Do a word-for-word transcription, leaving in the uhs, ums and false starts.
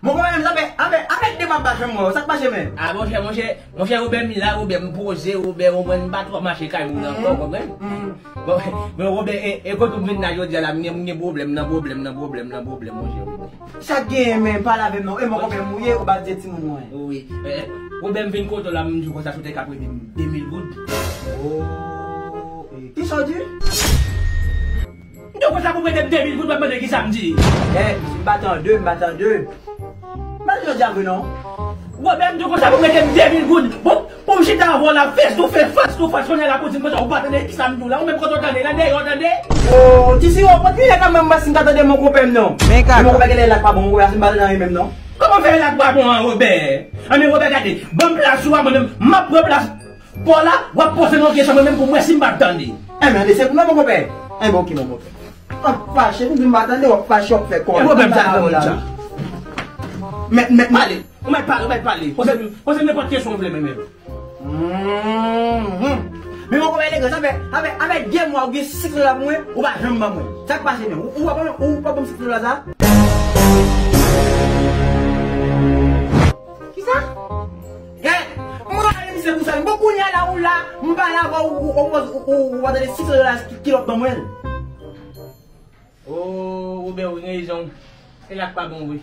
Mon konpè, menm sa fè, avèk, avèk de m ap bat menm mwen, sa k pase menm? A, monchè, monchè, monchè, Wobè m la, Wobè m poze, Wobè, ou konprann, m pa twò mache kay moun ankò, ou konprann? Bon, men Wobè, e, e kote w vin la jodi a la, m gen, m gen pwoblèm nan pwoblèm nan pwoblèm nan pwoblèm, monchè, Wobè. Sa k genyen, men, pale avè m non. E, mon konpè, m ou ye, ou pa di timoun mwen. Wi, e, Wobè, m vin kote w la, m di w konsa, si w te ka prete m de mil goud. Oh, e, kisa w di? M te konsa pou prete m de mil goud, w ap mande kisa m di. Eh, m pa tande, m pa tande. M pa tande jodi a vre non. Wobè, m te konsa pou prete m de mil goud. Bon, pou m chita avè w la, face to face, face to face, kounye a la pou di m konsa, ou pa tande kisa m di w la, ou menm kote w tande, la dèyè w tande. Oh, ti si, oh, kontinye kanmenm, m pa si m ka tande mon konpè m non. Men kaka. Mon konpè genlè la k pa bon, mon konpè si m pa tande anyen menm non. Kòman fè la k pa bon an, Wobè? Anben, Wobè, gade, ban m plas ou a, mwen menm, m ap pran plas. Bon la, w ap poze m yon kesyon mwen menm pou m wè si m p ap tande. Enben, se pou mwen, mon konpè. Enben, oke, mon konpè. W ap fache, m di m pa tande, w ap fache, w ap fè kòlè. E pwoblèm sa, moun sa. Mèt, mèt pale. Ou mèt pale, ou mèt pale. Poze m, poze m nenpòt kesyon w vle, mwen menm. Mhm. Men mon konpè elegan, sa fè, sa fè, sa fè de mwa ou gen sèks la pou mwen, ou pa janm ban mwen. Sa k pase menm? Ou, ou pa ban, ou pa ban m sèks la sa? Kisa? Gad, mwen ale misye tousèl. Bon, kounye a la, ou la, m pale avè w, ou, ou, ou, ou, ou, ou pa tande sèks la ki, ki lòt ban mwen. Oh, Wobè, ou gen rezon. Se la k pa bon vre.